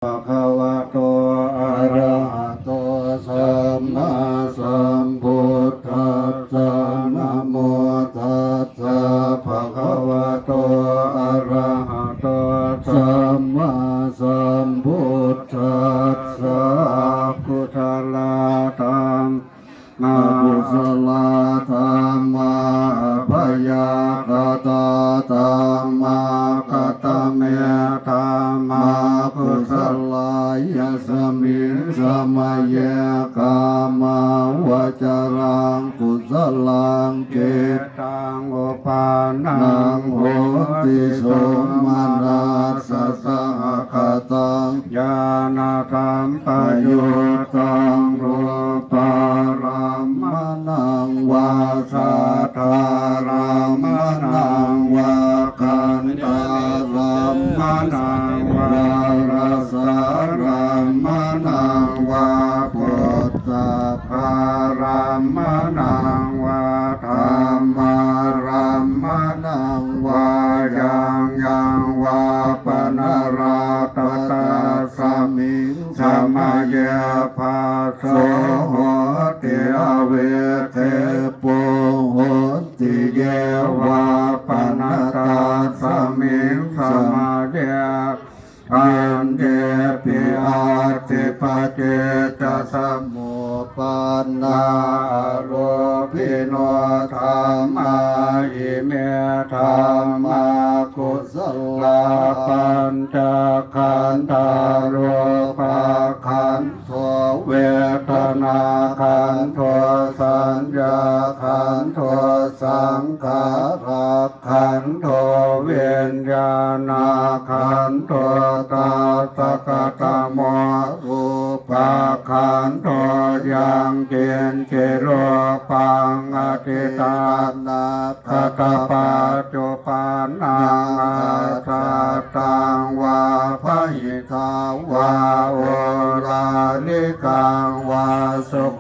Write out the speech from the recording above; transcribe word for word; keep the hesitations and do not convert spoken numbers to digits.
bhagavato arahato sammāsambuddhassa. Namo tassa bhagavato arahato sammāsambuddhassa. Kusalā dhammā Akusalā dhammā abyākatā dhammā. Katame dhammā kusalā? Yasmiṃ samaye kāmāvacaraṃ kusalaṃ cittaṃ uppannaṃ hoti somanassasahagataṃ ñāṇasampayuttaṃ rūpārammaṇaṃ vā saddārammaṇaṃ vā gandhārammaṇaṃ vā rasārammaṇaṃ vā phoṭṭhabbārammaṇaṃ vā dhammārammaṇaṃ vā yaṃ yaṃ vā panārabbha tasmiṃ samaye phasso hoti avikkhepo hoti. Ye vā pana tasmiṃ samaye aññepi atthi paṭiccasamuppannā arūpino dhammā. Ime dhammā kusalā. Pañcakkhandhā rūpakkhandho vedanākkhandho saññākkhandho saṅkhāra kkhandho viññāṇakkhandho. Tassa katamo rūpakkhandho? Yaṃ kiñci rūpaṃ atītānāgatapaccuppannaṃ ajjhattaṃ vā bahiddhā vā oḷārikaṃ vā sukhu